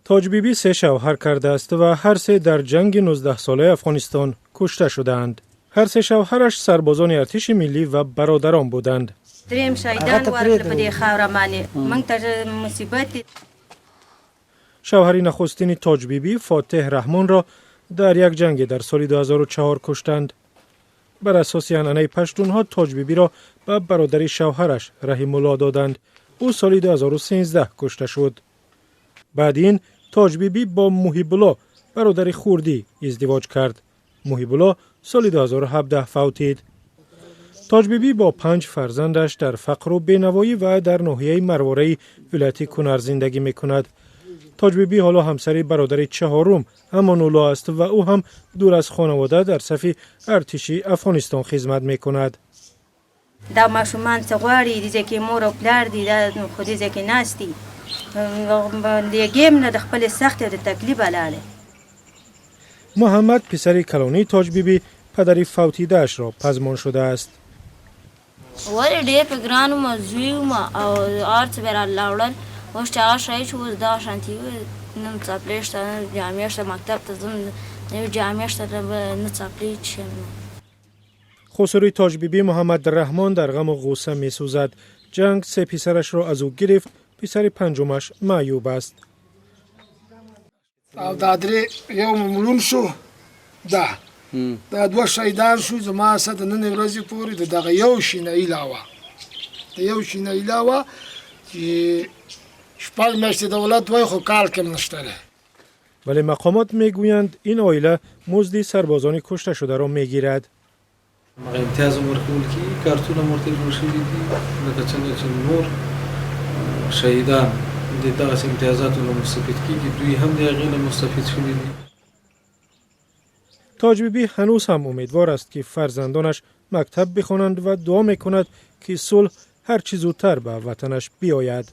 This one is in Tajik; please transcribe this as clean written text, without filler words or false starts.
Тоҷбибӣ се шавҳар кардааст ва ҳар се дар ҷанги 19-солаи Афғонистон кушта шудаанд. Ҳар се шавҳараш сарбозони артиши миллӣ ва бародарон буданд. دریم شهیدان ورکړل په دې خاوره باندې، موږ ته مصیبت دی. Шавҳари нахустини Тоҷбибӣ, Фотеҳ Раҳмонро дар як ҷанге дар соли 2004 куштанд. Бар асоси анъанаи паштунҳо, Тоҷбибиро ба бародари шавҳараш Раҳимулло доданд. Ӯ соли 2013 кушта шуд. Баъди ин Тоҷбибӣ бо Муҳибулло, бародари хурдӣ, издивоҷ кард. Муҳибулло соли 2017 фавтид. Тоҷбибӣ бо панҷ фарзандаш дар фақру бенавоӣ ва дар ноҳияи Марвораи вилояти Кунар зиндагӣ мекунад. Тоҷбибӣ ҳоло ҳамсари бародари чаҳорум Амонулло аст ва ӯ ҳам дур аз хонавода дар сафи артиши Афғонистон хизмат мекунад. دا ماشومان څه غواړي؟ دې ځای کې مور او پلار دي، دا خو دې ځای کې ناست دي، لېږم نه د خپلې سختې او د تکلیفه لاړې. Муҳаммад, писари калонии Тоҷбибӣ, падари фавтидаашро пазмон шудааст. ولې ډېر په ګران وم، زوی وم او هر څه به راله راوړل. اوس چې هغه شهید شو، اوس دغه شانتي نه مې څپلۍ شته، نه جامې شته. مکتب ته ځم، نه جامې شته، نه څپلۍ شته. Хусури Тоҷбибӣ Муҳаммадраҳмон дар ғаму ғусса месӯзад. Ҷанг се писарашро аз ӯ гирифт, писари панҷумаш маъюб аст. او دا درې، یو مړون شو، دا دا دوه شهیدان شو. زما سره د نن ورځې پورې د دغه یو شي نه علاوه، د یو شي نه علاوه چې 6 میاشتې دولت وای، خو کال کې هم نشته دی. Вале мақомот мегӯянд, ин оила музди сарбозони кушташударо мегирад. هغه امتیاز هم ورکول کېږي، کارتونه هم ورته جوړ شوي دي، لکه څنګه چې نور شهیدان د دغسې امتیازاتو نه مستفید کېږي، دوی هم د هغې نه مستفید شوي دي. Тоҷбибӣ ҳанӯз ҳам умедвор аст, ки фарзандонаш мактаб бихонанд ва дуо мекунад, ки сулҳ ҳар чӣ зудтар ба ватанаш биёяд.